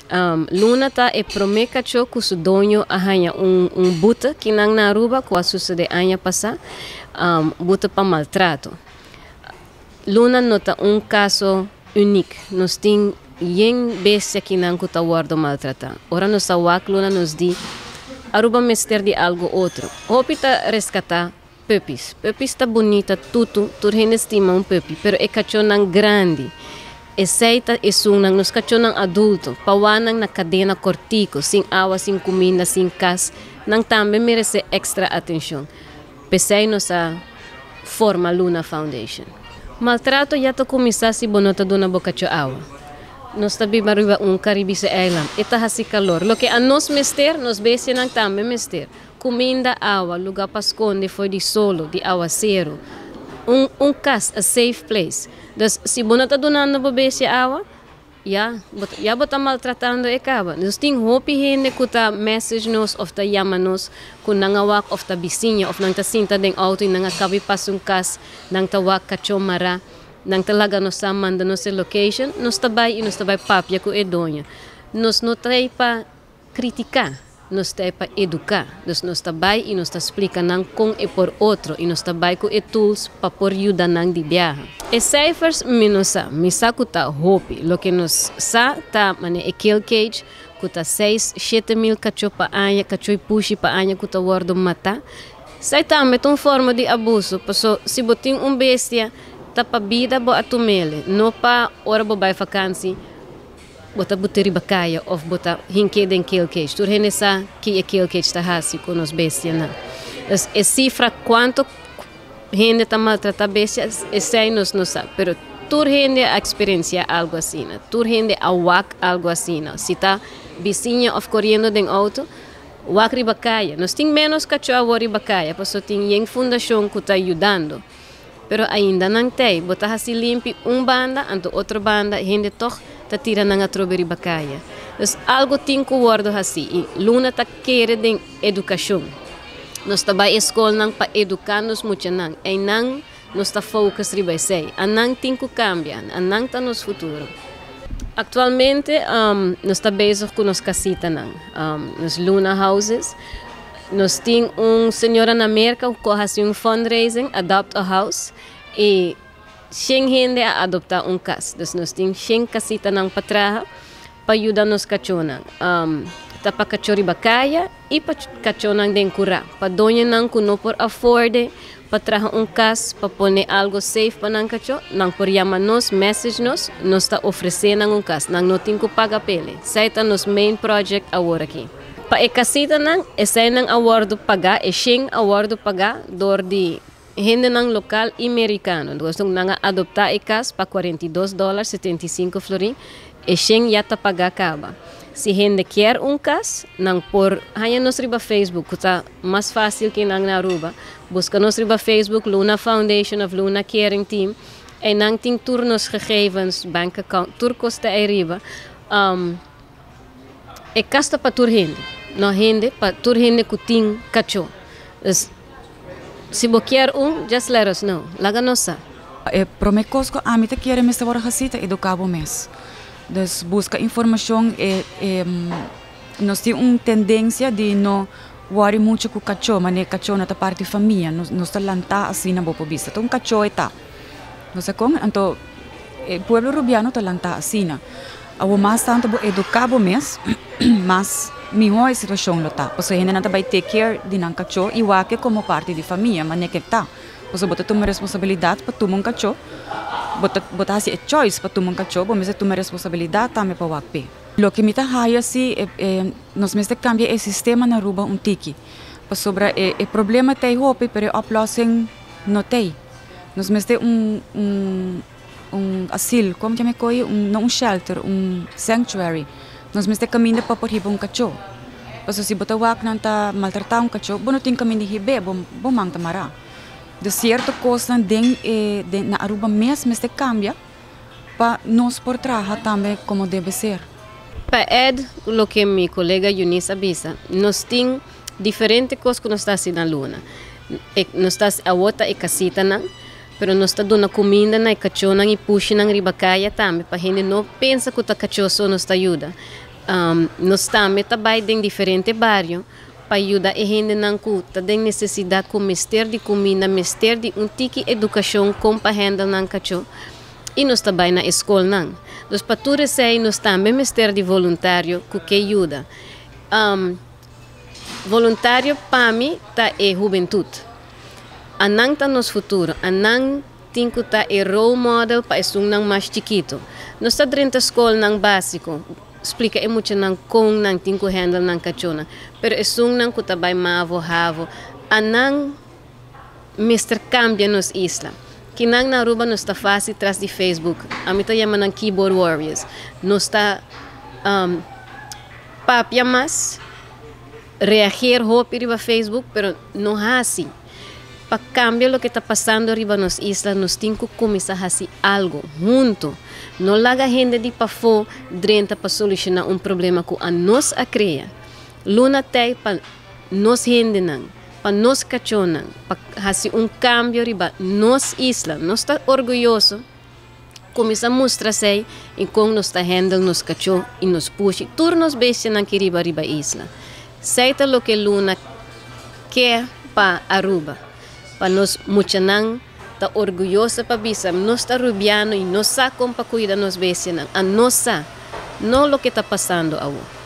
Luna ta e promé kachó ku su doño a haña un bute kinan na Aruba ku a susedé aña pasá, bute pa maltrato. Luna no ta un kaso unik, nos tin yen bestia kinan ku ta wòrdu maltratá. Ora nos ta wak Luna nos di, Aruba mester di algu otro. Hopi ta reskatá puppies. Puppies ta bunita tutu, tur hende stima un puppy, pero e kachónan grandi, esei ta esunnan, nos kachónan adulto, pa wak nan na kadena kòrtiku, sin awa, sin kuminda, sin kas, nan tambe meresé èkstra atenshon. P'esei nos a forma Luna Foundation. Maltrato ya ta kuminsá si bo no ta duna bo kachó awa. Nos ta biba riba un Karibische eiland, e ta hasi kalor. Loke anos mester, nos bestianan tambe mester. Kuminda, awa, lugá pa skonde for di solo, di awaseru. Un kas, a safe place. Dus si bo no ta dunando bo bestia awa, ya bo ya bo ta maltratando e kaba. Dus tin hopi hende ku ta message nos òf ta yama nos ku nan a wak òf ta bisiña òf nan ta sinta den outo i nan a kaba di pasa un kas, nan ta wak kachó mará, nan ta laga nos sa, manda nos e location, nos ta bai i nos ta bai papia ku e doño. Nos no ta ei pa kritiká, nos ta ei pa eduká. Dus nos ta bai i nos ta splika nan kon e por otro i nos ta bai ku e tools pa por yuda nan di biaha. E cijfers mi no sa, mi sa ku ta hopi. Loke nos sa ta manera e kill cage ku ta seis, 7000 kachó pa aña, kachó i pushi pa aña ku ta wòrdu matá. Esei tambe ta un forma di abuso, paso si bo tin un bestia ta pa bida bo a tum'el, no pa ora bo bai vakansi bo ta bute riba kaya òf bo ta hink'é den kill cage. Tur hende sa ki e kill cage ta hasi ku nos bestianan. Dus e sifra kuantu hende ta maltratá bestia, esei nos no sa. Pero tur hende a eksperensiá algu asina, tur hende a wak algu asina. Si ta bisiña òf koriendo den outo, wak riba kaya. Nos tin ménos kachó awor riba kaya pasobra tin yen fundashon ku ta yudando. Pero ainda nan t'ei, bo ta hasi limpi un banda, anto otro banda hende tòg ta tira nan atrobe riba kaya. Dus algu tin ku wòrdu hasí i Luna ta kere den edukashon. Nos ta bai e skolnan pa eduká nos muchanan. Einan nos ta focus riba esei. Anan tin ku kambia, anan ta nos futuro. Aktualmente nos ta bezig ku nos kasitanan, nos Luna Houses. Nos tin un señora na Merka ku a hasi un fundraising, Adopt a House, i 100 hende a adoptá un kas. Dus nos tin 100 kasitanan pa traha pa yuda nos kachónan. Ta pa kachó riba kaya i pa kachónan den kurá. Pa doñonan ku no por aforde pa traha un kas pa pone algu safe pa nan kachó, nan por yama nos, message nos, nos ta ofresé nan un kas. Nan no tin ku paga p'e. Esei ta nos main project awor aki. Pa e kasitanan, eseinan a wòrdu pagá, e 100 a wòrdu pagá dor di hendenan lokal i merikano. Dus nan a adoptá e kas pa 42 dòler 75 florin, e 100 ya ta pagá kaba. Si hende kier un kas, nan por haña nos riba Facebook, ku ta mas fásil ku nan na Aruba. Buska nos riba Facebook, Luna Foundation of Luna Caring Team. I nan tin tur nos gegevens, bank account, tur kos ta ariba. E kas ta pa tur hende. No hende, pa tur hende ku tin kachó. Dus si bo kier un, just let us know. Laga nos sa. E promé kos ku ami ta kere mester wòrdu hasí ta eduká bo mes. Dus buska informashon e nos tin un tendensia di no worry muchu ku kachó, manera kachó no ta parti di famia, nos ta lantá asina bo por bisa. Ta un kachó e ta. No sa kon, anto e pueblo rubiano ta lantá asina. Awor mas tantu bo eduká bo mes, mas mihó e situashon lo ta. Pasobra hendenan ta bai take care di nan kachó i wak e komo parti di famia, manera ke ta. Pasobra bo ta tuma responsabilidat pa tuma un kachó, bo ta hasi e choice pa tuma un kachó, bo mester tuma responsabilidat tambe pa wak p'e. Loke mi ta haya si nos mester kambia e sistema na Aruba un tiki. Pasobra e problema ta ei hopi, pero e oplossing no ta ei. Nos mester un asil, kon yama e koi? No un shelter, un sanctuary. Nos mester kaminda pa por hiba un kachó. Pasobra si bo ta wak nan ta maltratá un kachó, bo no tin kaminda di hib'é, bo man ta mará. Dus sierto kosnan den e na Aruba mes mester kambia pa nos por traha tambe komo debe ser. Pa add loke mi kolega Eunice a bisa, nos tin diferente kos ku nos ta hasi na Luna. Nos ta awor ta e kasitanan, pero nos ta duna kuminda na e kachónan i pushinan riba kaya tambe pa hende no pensa ku ta kachó so nos ta yuda. Nos tambe ta bay den diferente bario pa yuda e hendenan cu ta den necesidad, cu mester di cuminda, mester di un tiki educacion con pa handle nan cacho, y nos ta bay na scolnan. Dus pa tur esey nos tambe mester di voluntario cu ke yuda. Voluntario pa mi ta e hubentud. Anan ta nos futuro, anan tin cu ta e role model pa esunnan mas chikito. Nos ta drenta scolnan basico, splica e muchanan con nan tin cu handle nan cachonan. Pero esunnan cu ta bay mavo, havo, anan mester cambia nos isla. Kinan na Aruba nos ta facil tras di Facebook. Ami ta yama nan keyboard warriors. Nos ta papia mas, reageer hopi riba Facebook, pero no haci. Pa cambia loke ta pasando riba nos isla, nos tin cu cuminsa haci algo hunto. No laga hende di pafo drenta pa soluciona un problema cu anos a crea. Luna t'ey pa nos hendenan, pa nos cachonan, pa haci un cambio riba nos isla. Nos ta orguyoso, cuminsa mustra esey y con nos ta handle nos cacho y nos pushi, tur nos bestianan aki riba isla. Esey ta loke Luna ke pa Aruba, pa nos muchanan ta orguyoso pa bisa, nos ta Rubiano y nos sa con pa cuida nos bestianan. Anos sa, no loke ta pasando awo.